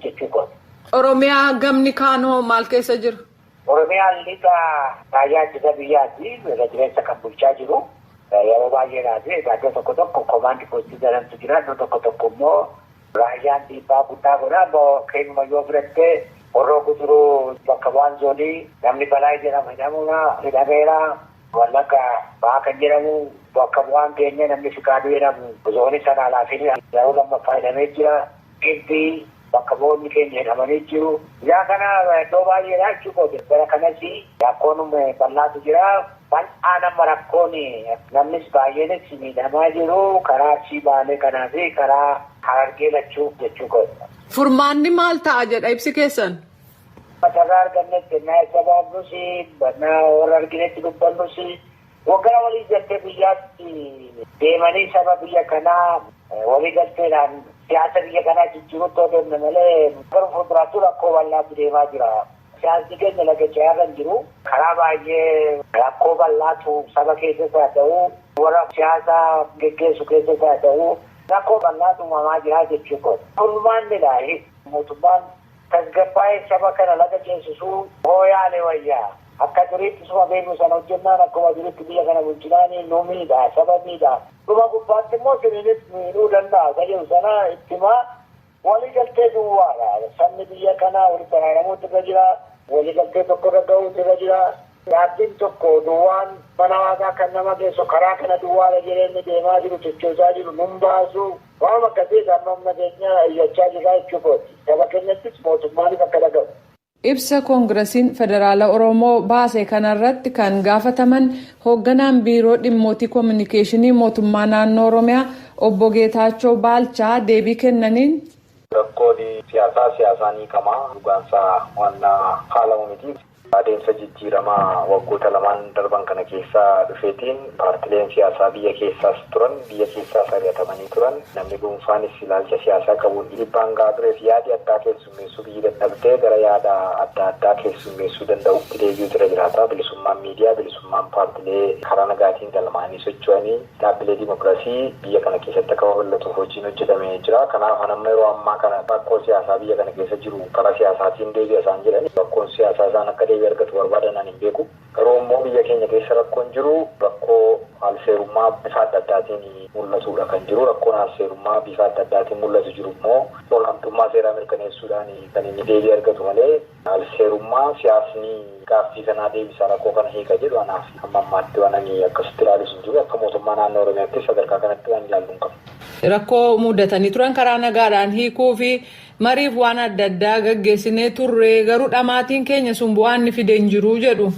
jechuu kooti. Oromiyaa gamni kaan hoo maal keessa jira? Oromiyaan lixa raayyaa ittisa biyyaati. Irra jireessa kan bulchaa jiru. Yeroo baay'eedhaaf iddoo tokko tokko command post jedhamtu jira. Iddoo tokko tokko immoo raayyaan dhiibbaa guddaa godha. Keenyuma yoo fudhatte, Horroo Guduruu bakka bu'aan zoonii namni Balaa jedhamu hidhameera. Wallagga Bahaa kan jedhamu bakka bu'aan keenya namni Fikaaduu jedhamu zoonii sana alaafin yeroo lammaffaa hidhamee jira. Gibbii bakka bu'oonni keenya hidhamanii jiru. Yaa kana iddoo baay'eedha jechuudha. Bara kanas rakkoon bal'aatu jira. Bal'aa nama rakkoon namnis baay'eenis miidhamaa jiru. Karaa Arsii, Baalee kanaa fi karaa Harargee lachuu jechuudha. Furmaanni maal ta'a jedha ibsi keessan? Carraa argannetti ennaa isa baafnus, bannaa warra arginetti dubbannus, waggaa walii galtee biyyaatti deemanii saba biyya kanaa walii galteedhaan siyaasa biyya kanaa jijjiiruutti yoo deemne malee, gara fuulduraatti rakkoo bal'aatu deemaa jira. Siyaasni keenya laga ce'aa kan jiru karaa baay'ee rakkoo bal'aatu saba keessas haa ta'u, warra siyaasa geggeessu keessas haa ta'u, rakkoo bal'aatu uumamaa jira jechuudha. Furmaannidha, mootummaan tasgabbaa'ee saba kana laga ceesisuu hoo yaale wayyaa. Akka duriitti suma beeknu sana hojjennaan, akkuma duriitti biyya kana bulchinaan nu miidha, saba miidha. Dhuma gubbaatti immoo siniinis miidhuu danda'a. Isa jedhu sana ittimaa walii galtee duwwaadha. Sabni biyya kanaa walitti araaramuutu irra jira. Walii galtee tokko irra gahuutu irra jira. Dhaabbiin tokko duwwaan mana waaqaa kan nama geessu karaa kana duwwaadha jedhee deemaa jiru, sochoosaa jiru nun baasu. Waan akkasii amma amma keenya iyyachaa jira jechuudha. Saba keenyattis mootummaanis akka dhaga'u. Ibsa Koongirasiin Federaala Oromoo baase kanarratti kan gaafataman hoogganaan Biiroo Dhimmootii Koominikeeshinii Mootummaa Naannoo Oromiyaa Obbo Geetaachoo Baalchaa deebii kennaniin. Rakkoon siyaasaa siyaasaan hiikamaa, dhugaansaa waan haalamu miti. Adeemsa jijjiiramaa waggoota 2n darban kana keessaa dhufeetiin paartileen siyaasaa biyya keessaas turan, biyya keessaas ari'atamanii turan, namni dhuunfaanis ilaalcha siyaasaa qabuun dhiibbaan gahaa tureef, yaadi addaa keessummeessuu biyyi dadhabdee gara yaada adda addaa keessummeessuu danda'utti deebi'utu irra jiraata. Bilisummaan miidiyaa, bilisummaan paartilee karaa nagaatiin galmaa'anii socho'anii, dhaabbilee dimokiraasii biyya kana keessatti akka babal'atuuf hojiin hojjetamee jira. Kanaaf amma yeroo ammaa kana rakkoo siyaasaa biyya kana keessa jiru karaa siyaasaatiin deebi'a isaan jedhan, rakkoon siyaasaa isaan akka deebii argatu barbaadan ani hin beeku. Garuu immoo biyya keenya keessa rakkoon jiru rakkoo alseerummaa bifa adda addaatiin mul'atudha kan jiru. Rakkoon alseerummaa bifa adda addaatiin mul'atu jiru immoo olaantummaa seeraa mirkaneessuudhaan kan inni deebii argatu malee, alseerummaa siyaasni gaaffii kanaa deebisa, rakkoo kana hiika jedhu anaaf hamma ammaatti waan ani akkasitti ilaalus hin jiru. Akka mootummaa naannoo Oromiyaatti sadarkaa kanatti waan ilaallu hin qabu. Rakkoo mudatanii turan karaa nagaadhaan hiikuu fi mariif waan adda addaa gaggeessinee turre, garuu dhamaatiin keenya sun bu'aan inni fide hin jiru jedhu.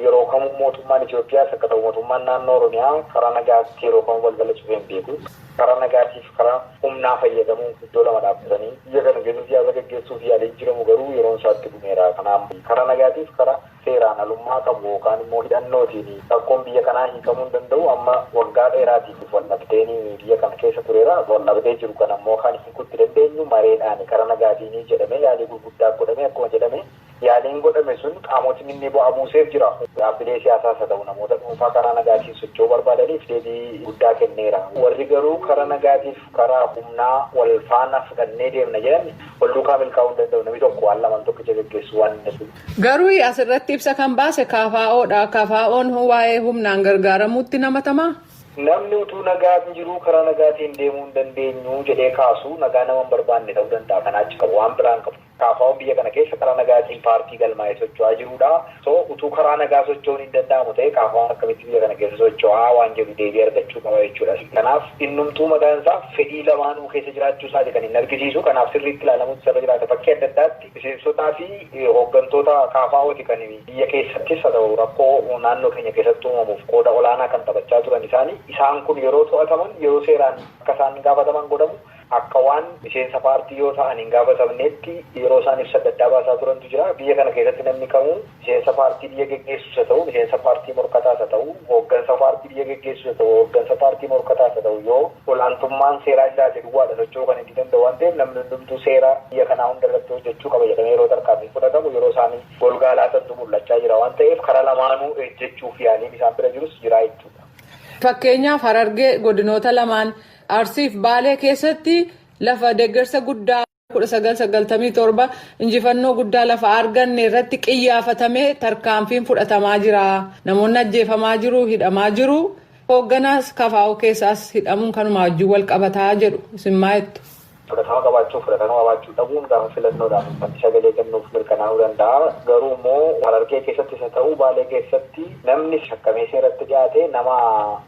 Yeroo kamuu mootummaan Itoophiyaas akka ta'u mootummaan naannoo Oromiyaa karaa nagaatti yeroo kamuu balbala cufee hin beeku. Karaa nagaatiif karaa humnaa fayyadamuun iddoo lama dhaabbatanii biyya kana keessa siyaasa gaggeessuuf yaalii jiramu garuu yeroon isaatti dhumeera. Kanaaf karaa nagaatiif karaa seeraan alummaa qabu yookaan immoo hidhannootiin rakkoon biyya kanaa hiikamuu hin danda'u. Amma waggaa dheeraatiif wal dhabdeen biyya kana keessa tureera. Wal dhabdee jiru kana immoo kan hiikuutti dandeenyu mareedhaan, karaa nagaatiin jedhamee yaalii gurguddaa godhame. Akkuma jedhame, yaaliin godhame sun qaamotni inni bu'aa buuseef jira. Dhaabbilee siyaasaas haa ta'u namoota dhuunfaa karaa nagaatiin socho'uu barbaadaniif deebii guddaa kenneera. Warri garuu karaa nagaatiif karaa humnaa wal faana fudhannee deemna jedhan wal duukaa milkaa'uu hin danda'u. Namni tokko waan lamaan tokkicha geggeessuu waan hin danda'u. Garuu asirratti ibsa kan baase KFOdha. KFO'n waa'ee humnaan gargaaramuutti namatamaa? Namni utuu nagaan jiru karaa nagaatiin deemuu hin dandeenyu jedhee kaasu nagaa nama hin barbaanne ta'uu danda'a. Kanaa achi qabu waan biraan qabu. KFO'n biyya kana keessa karaa nagaatiin paartii galmaa'ee socho'aa jirudha. So utuu karaa nagaa socho'uun hin danda'amu ta'e, KFO'n akkamitti biyya kana keessa socho'aa waan jedhu deebii argachuu qaba jechuudha. Kanaaf innumtuu mataan isaa fedhii lamaanuu keessa jiraachuu isaati kan inni argisiisu. Kanaaf sirriitti ilaalamuutu isarra jiraata. Bakkee adda addaatti miseensotaa fi hooggantoota KFO'ti kan biyya keessattis haa ta'u rakkoo naannoo keenya keessatti uumamuuf qooda olaanaa kan taphachaa turan isaanii. Isaan kun yeroo to'ataman, yeroo seeraan akka isaan gaafataman godhamu, akka waan miseensa paartii yoo ta'an hin gaafatamnetti yeroo isaan ibsa adda addaa baasaa turantu jira. Biyya kana keessatti namni kamuu miseensa paartii biyya geggeessus haa ta'u, miseensa paartii morkataas haa ta'u, hooggansa paartii biyya geggeessus haa ta'u, hooggansa paartii morkataas haa ta'u, yoo olaantummaan seeraa jiraate duwwaadha socho'uu kan inni danda'u waan ta'eef, namni hundumtuu seera biyya kanaa hunda irratti hojjechuu qaba jedhamee yeroo tarkaanfii fudhatamu yeroo isaanii golgaa laatantu mul'achaa jira waan ta'eef, karaa lamaanuu ejjechuuf yaaliin isaan bira jirus jira jechuudha. Fakkeenyaaf Harargee godinoota lamaan, Arsiif Baalee keessatti lafa deeggarsa guddaa 1997 injifannoo guddaa lafa arganne irratti qiyyaafatamee tarkaanfiin fudhatamaa jira. Namoonni ajjeefamaa jiru, hidhamaa jiru. Hoogganaas KFO keessaas hidhamuun kanuma wajjin wal qabataa jedhu. Isin maa jettu? Fudhatama qabaachuu, fudhatama qabaachuu dhabuun gaafa filannoodhaan uummanni sagalee kennuuf mirkanaa'uu danda'a. Garuu immoo Harargee keessatti isa ta'uu Baalee keessatti namni shakkamee seeratti dhiyaate nama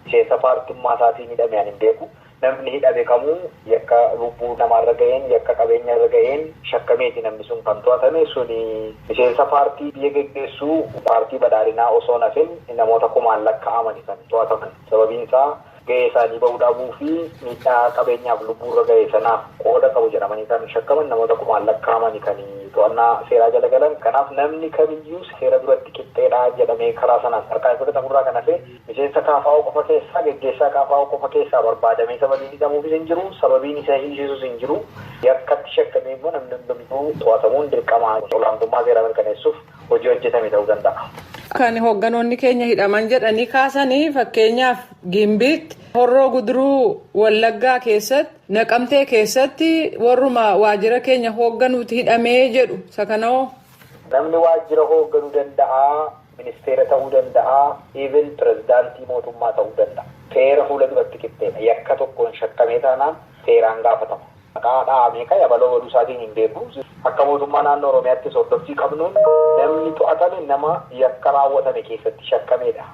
miseensa paartummaa isaatiin hidhame ani hin beeku. Namni hidhame kamuu yakka lubbuu namaarra ga'een, yakka qabeenya irra ga'een shakkameeti namni sun kan to'atame. Suni miseensa paartii biyya geggeessuu, paartii badhaadhinaa osoo nafin namoota kumaan lakkaa'amani kan to'ataman. Sababiin isaa ga'ee isaanii ba'uu dhabuu fi miidhaa qabeenyaaf lubbuurra ga'e sanaaf qooda qabu jedhamanii kan shakkaman namoota kumaan lakkaa'amani kan to'annaa seeraa jala galan. Kanaaf namni kamiyyuu seera duratti qixxeedhaa jedhamee karaa sanaan tarkaanfii fudhatamurraa kan hafe miseensa KFO qofa keessaa, geggeessaa KFO qofa keessaa barbaadamee sababiin hidhamuufis hin jiru, sababiin isa hiisisus hin jiru. Yakkatti shakkamee immoo namni hundumtuu to'atamuun dirqama olaantummaa seeraa mirkaneessuuf hojii hojjetame ta'uu danda'a. Kan hoogganoonni keenya hidhaman jedhanii kaasanii, fakkeenyaaf Gimbiitti, Horroo Guduruu Wallaggaa keessatti, Naqamtee keessatti warruma waajjira keenya hoogganuuti hidhamee jedhu. Isa kanoo? Namni waajjira hoogganuu danda'a, ministeera ta'uu danda'a, even pirezidaantii mootummaa ta'uu danda'a. Seera fuula duratti qixxeedha. Yakka tokkoon shakkamee taanaan seeraan gaafatama. Maqaa dhahamee ka'e abaloo waluu isaatiin hin beeku. Akka mootummaa naannoo Oromiyaattis hordoffii qabnuun namni to'atame nama yakka raawwatame keessatti shakkameedha.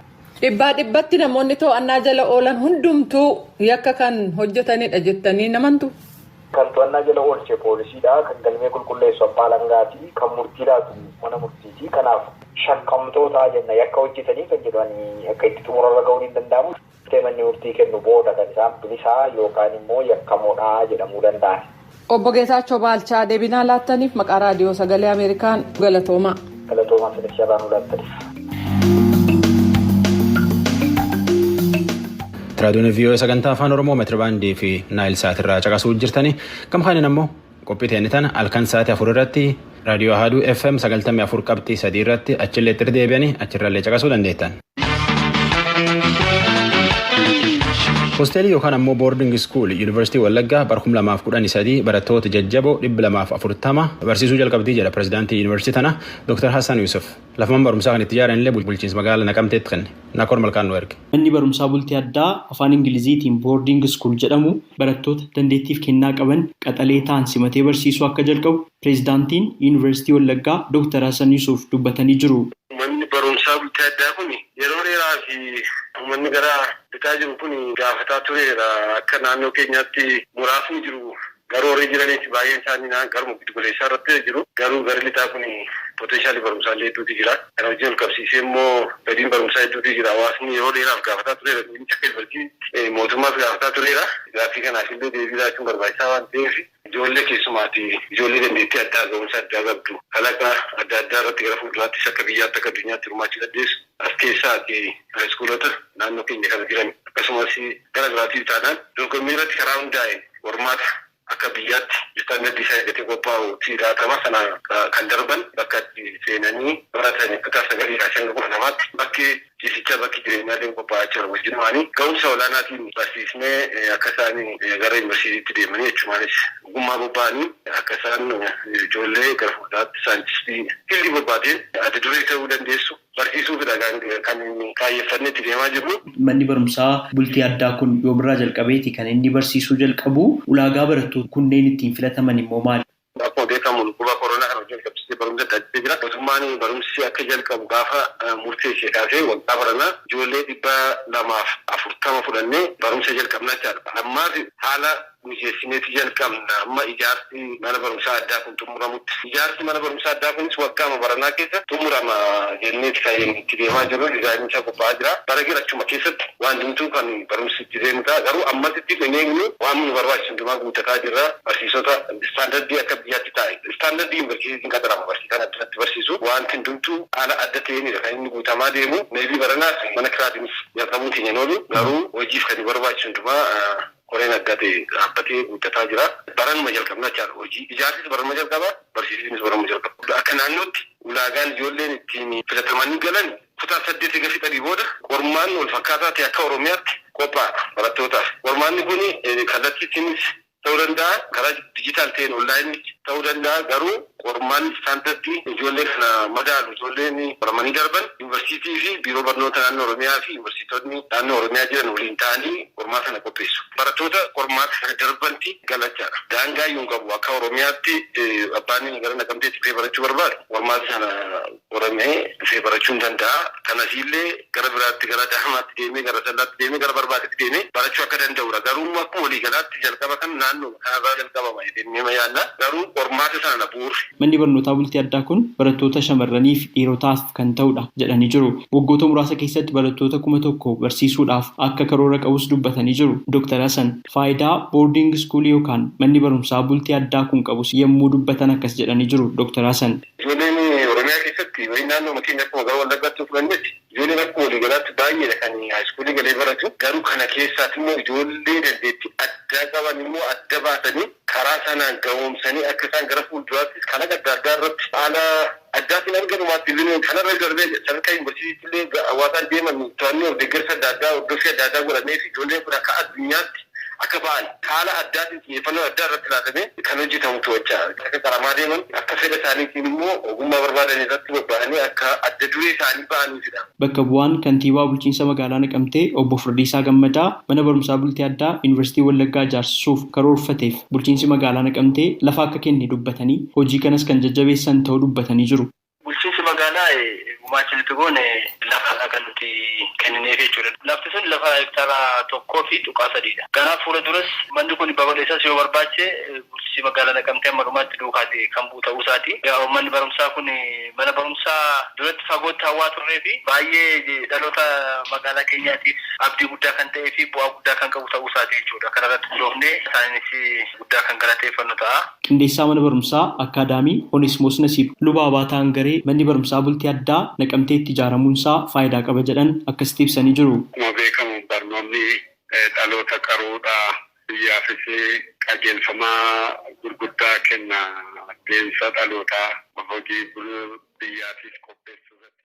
Dhibbaa dhibbatti namoonni to'annaa jala oolan hundumtuu yakka kan hojjetanidha jettanii namantu? Kan to'annaa jala oolche poolisiidha. Kan galmee qulqulleessu abbaa alangaati. Kan murtii laatu mana murtiiti. Kanaaf shakkamtoota jenna, yakka hojjetanii kan jedhanii akka itti xumurarra ga'uun hin danda'amu. Manni murtii kennu booda kan isaan bilisaa yookaan immoo yakkamoodha jedhamuu danda'an. Obbo Geetaachoo Baalchaa, deebinaa laattaniif maqaa Raadiyoo Sagalee Ameerikaan galatoomaa. Galatoomaa, sinis carraa nu laattaniif. Raadiyoon VOA sagantaa Afaan Oromoo meetira baandii fi Naayil Saatirraa caqasuu jirtanii. Gamkaaniin ammoo qophii ta'e tana halkan sa'aatii 4 irratti raadiyoo Ahaaduu FM 94.3 irratti achillee itti deebi'anii achirrallee caqasuu dandeettan. Hosteelii yookaan ammoo boarding school Yuunivarsiitii Wallaggaa bara 2013 barattoota jajjaboo 240 barsiisuu jalqabdii jedha pirezidaantii yuunivarsiitii tana Dr. Hassan Yusuf. Lafumaan barumsaa kan itti ijaaran illee bulchiinsa magaalaa Naqamteetti kenne. Nakoor Malkaan nu erge. Manni barumsaa bultii addaa afaan Ingiliziitiin boarding school jedhamu barattoota dandeettiif kennaa qaban qaxalee ta'an simatee barsiisuu akka jalqabu pireezidaantiin Yuunivarsiitii Wallaggaa Dr. Hassan Yusuf dubbatanii jiru. Manni barumsaa bultii addaa kun yeroo dheeraa fi uummanni gara lixaa jiru kun gaafataa tureera. Akka naannoo keenyaatti muraasni jiru. Garuu warri jiraniif baay'een isaanii garuma giddu galeessaa irratti jiru. Garuu gara lixaa kun potential barumsaa illee hedduutu jira. Kana wajjin wal qabsiisee immoo fedhiin barumsaa hedduutu jira. Hawaasni yeroo dheeraaf gaafataa tureera. Inni akka yuunivarsiitii mootummaas gaafataa tureera. Gaaffii kanaaf illee deebii laachuun barbaachisaa waan ta'eef, ijoollee keessumaati ijoollee dandeettii addaa, ga'umsa addaa qabdu, kalaqa adda addaa irratti gara fuulduraattis akka biyyaatti, akka addunyaatti hirmaachuu dandeessu as keessaati high schoolota naannoo keenya kana jiran, akkasumas gara biraatiin taanaan dorgommii irratti karaa hundaa'e qormaata akka biyyaatti istaandardii isaa eeggatee qophaa'u laatama sana kan darban bakka itti seenanii baratan kutaa 9 kaasee hanga 12tti bakki ciisichaa, bakki jireenyaa illee qophaa'aa jira. Wajjinumaanii ga'umsa olaanaatiin barsiisnee akka isaan gara yuunivarsiitiitti deemanii, jechuumaanis ogummaa bobba'anii, akka isaan ijoollee gara fuulduraatti saayintistii field bobbaateen adda duree ta'uu dandeessu barsiisuufidha kan kaayyeffannee itti deemaa jirru. Manni barumsaa bultii addaa kun yoomirraa jalqabeeti kan inni barsiisuu jalqabu? Ulaagaa barattoota kunneen ittiin filataman immoo maali? Akkuma beekamu dhukkuba koronaa kana wajjin qabsiisee barumsa adda addaa jira. Mootummaan barumsi akka jalqabu gaafa murteessee kaasee waggaa baranaa ijoollee 240 fudhannee barumsa jalqabna jechaadha. Ammaaf haala mijeessineeti jalqabna amma ijaarsi mana barumsaa addaa kun xumuramutti. Ijaarsi mana barumsaa addaa kunis waggaama baranaa keessa xumurama jenneeti kan itti deemaa jirru. Dizaayiniin isaa qophaa'aa jira. Bara gira achuma keessatti waan hundumtuu kan barumsi itti deemu ta'a. Garuu ammasitti hin eegnu, waan nu barbaachisu hundumaa guuttataa jirra. Barsiisota istaandardii akka biyyaatti taa'e. Istaandardii yuunivarsiitiin qaxarama barsiisaan addanatti barsiisu. Wanti hundumtuu haala adda ta'eenidha kan inni guutamaa deemu. Maybe baranaas mana kiraatiinis jalqabuun keenya hin oolu. Garuu hojiif kan nu barbaachisu hundumaa koreen adda ta'e dhaabbatee guuttataa jira. Baranuma jalqabna jechaadha hojii. Ijaarsis baranuma jalqaba, barsiisnis baranuma jalqaba. Akka naannootti ulaagaan ijoolleen ittiin filatamanii galan kutaa 8 eega fixanii booda qormaan wal fakkaataa ta'e akka Oromiyaatti qophaa'a barattootaaf. Qormaanni kun kallattiittiinis ta'uu danda'a, karaa digital ta'een online ta'uu danda'a. Garuu qormaanni istaandardii ijoollee kana madaalu, ijoolleen qoramanii darban, yuunivarsiitii fi biiroo barnoota naannoo Oromiyaa fi yuunivarsiitonni naannoo Oromiyaa jiran waliin ta'anii qormaata sana qopheessu. Barattoota qormaata sana darbanti galachaadha. Daangaa iyyuu hin qabu. Akka Oromiyaatti abbaan gara Naqamteetti dhufee barachuu barbaadu qormaata sana qoramee dhufee barachuu hin danda'a. Kanasiillee gara biraatti, gara Adaamaatti deemee, gara Sallaatti deemee, gara barbaadetti deemee barachuu akka danda'udha. Garuu akkuma waliigalaatti jalqaba kan naannoo kanarraa jalqabama jedhee yaadna. Garuu qormaata sana bu'uurri. Manni barnootaa bultii addaa kun barattoota shamarranii fi dhiirotaaf kan ta'udha jedhanii jiru. Waggoota muraasa keessatti barattoota 1000 barsiisuudhaaf akka karoora qabus dubbatanii jiru. Dr. Hasan faayidaa boarding school yookaan manni barumsaa bultii addaa kun qabus yommuu dubbatan akkas jedhanii jiru Dr. Hasan. Ijoolleen Oromiyaa keessatti wayi naannoo keenya akkuma gara Wallaggaatti fudhannetti ijoolleen akkuma waliigalaatti baay'eedha kan high schoolii galee baratu. Garuu kana keessaatti immoo ijoollee dandeettii addaa qaban immoo adda baasanii karaa sanaan gahoomsanii akka isaan gara fuulduraatti kalaqa adda addaa irratti haala addaatiin arganumaatti illee kanarra darbee sadarkaa yuunivarsiitiitti illee hawaasaan deeman to'annoo deeggarsa adda addaa, hordoffii adda addaa godhannee fi ijoolleen kun akka addunyaatti akka ba'an haala addaatiin xiyyeeffannoo addaa irratti laatamee kan hojjetamu to'achaa akka qaramaa deeman, akka fedha isaaniitiin immoo ogummaa barbaadan irratti bobba'anii akka adda duree isaanii ba'aniifidha. Bakka bu'aan kantiibaa bulchiinsa magaalaa Naqamtee obbo Furdiisaa Gammadaa mana barumsaa bultii addaa Yuunivarsiitii Wallaggaa ijaarsisuuf karoorfateef bulchiinsi magaalaa Naqamtee lafa akka kenne dubbatanii hojii kanas kan jajjabeessan ta'uu dubbatanii jiru. Bulchiinsi magaalaa gumaacha nuti goone lafadha kan nuti kennineef jechuudha. Lafti sun lafa hektaara 1.3dha. Kanaaf fuula duras manni kun babal'isas yoo barbaache bulchiinsi magaalaa Naqamtee amma dhumaatti duukaati kan bu'u ta'uu isaati. Manni barumsaa kun mana barumsaa duratti fagootti hawwaa turree fi baay'ee dhaloota magaalaa keenyaatiif abdii guddaa kan ta'ee fi bu'aa guddaa kan qabu ta'uu isaati jechuudha. Kanarratti hundoofnee isaanis guddaa kan galateeffannu ta'a. Qindeessaa mana barumsaa Akkaadaamii Onesmoos Nasiib Luba Abaataan Garee manni barumsaa bultii addaa Naqamteetti ijaaramuunsaa faayidaa qaba jedhan akkasitti ibsanii jiru. Akkuma beekamu barnoonni dhaloota qaruudha. Biyyaafis qajeelfama gurguddaa kenna. Deemsa dhalootaa hojii biyyaatiif qopheessuu.